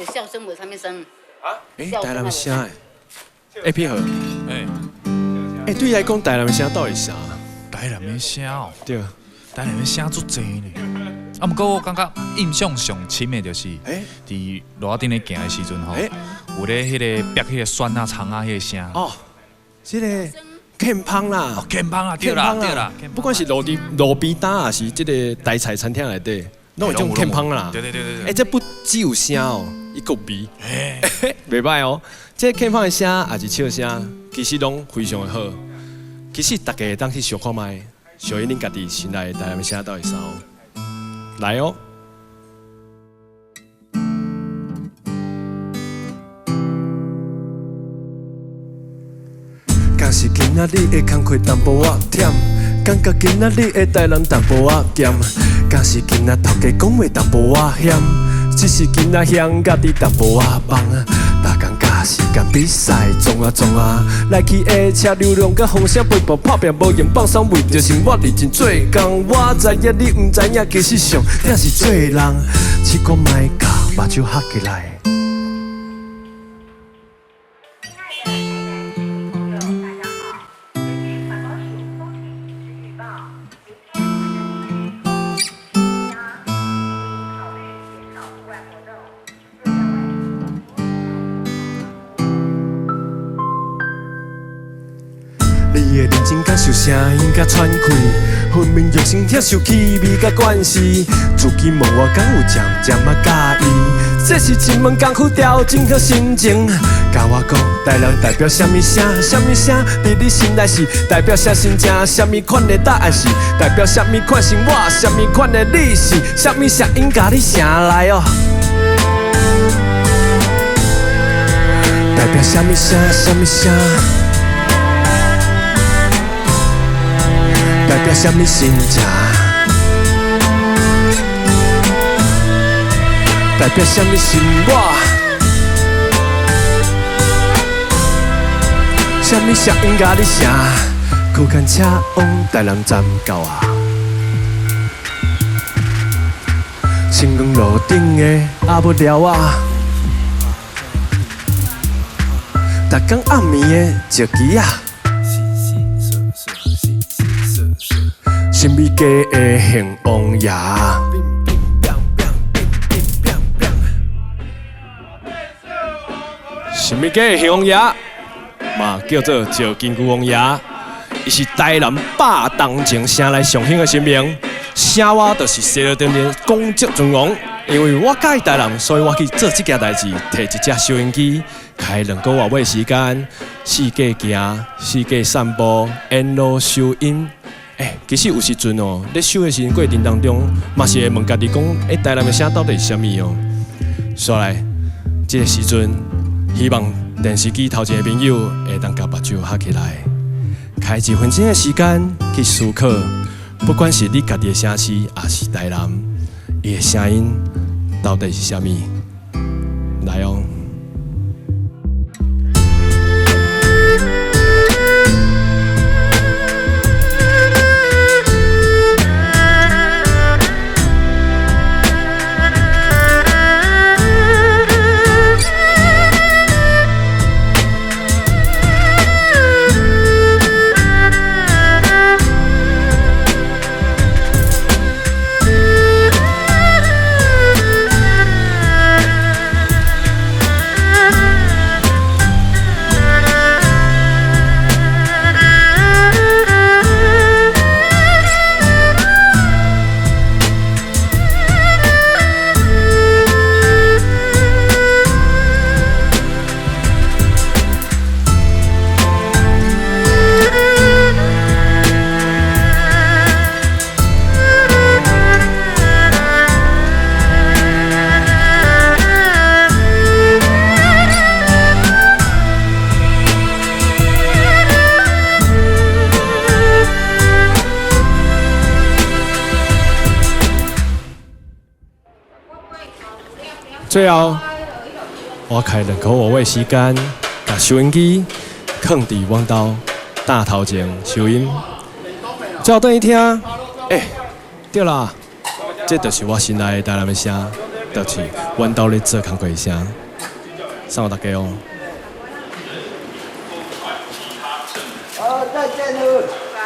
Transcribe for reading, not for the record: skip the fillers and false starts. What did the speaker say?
就笑聲無啥物聲。欸，台南的聲欸，欸，片和，欸，欸，對你來講，台南的聲到底是啥？台南的聲哦，對，台南的聲足濟呢。啊，毋過我感覺印象上深的就是，佇路仔頂咧行的時陣吼，有咧彼個煏彼個蒜仔蔥仔彼個聲。哦，這個崁芳啦，哦，崁芳啊，對啦對啦，不管是路邊路邊攤，抑是這個台菜餐廳內底，攏有這種崁芳啦。對對對對對。欸，這不只有聲哦，伊閣有味，袂䆀哦。這崁芳的聲，抑是笑聲，其實攏非常的好。其實大家會當去想看覓，想恁家己心內的台南聲到底是啥？來哦！敢是今仔日的工課淡薄仔忝，感覺今仔日的台南淡薄仔鹹，敢是今仔頭家講話淡薄仔險，只是今仔嫌家己淡薄仔忙。逐工佮時間比賽，創啊創啊，來去的車流量佮風聲飛步拍拚無閒放鬆，為著生活認真做工。我知影你毋知影，其實上疼是做人，試看覓共目睭合起來。你的認真感受聲音佮喘氣，分明用心疼受氣味佮關係。自己問我敢有漸漸仔佮意，這是一門功夫，調整好心情。共我講，台南代表啥物聲？啥物聲？佇你心內是代表啥心情？啥物款的答案是代表啥物款生活？啥物款的你是啥物聲音？共你聲來哦。代表啥物聲？啥物聲？代表啥物心情？代表啥物生活？啥物聲音共你聲？區間車往台南站到啊！星光路頂的阿母寮仔，逐工暗暝的石旗仔。神美街的幸王爺，神美街的幸王爺嘛叫做石金龜王爺，伊是台南百冬前城內上興的神明，聲我就是西螺頂面功德尊王。因為我佮意台南，所以我去做這件代誌，提一隻收音機，開兩個外尾時間，四界行，四界散步，沿路收音。欸，其實有時陣哦，咧收的時陣過程當中，嘛是會問家己講，欸，台南的聲到底是啥物哦？所以，這個時陣，希望電視機頭前的朋友會當共目睭合起來，開一分鐘的時間去思考，不管是你家己的城市，抑是台南，伊的聲音到底是啥物？來哦！最後，我開兩個外的時間，共收音機囥佇阮兜罩頭前收音。最後轉去聽，欸，對啦，這就是我心內的台南的聲。就是阮兜咧做工課的聲，送予大家哦。好，再見嘍。拜。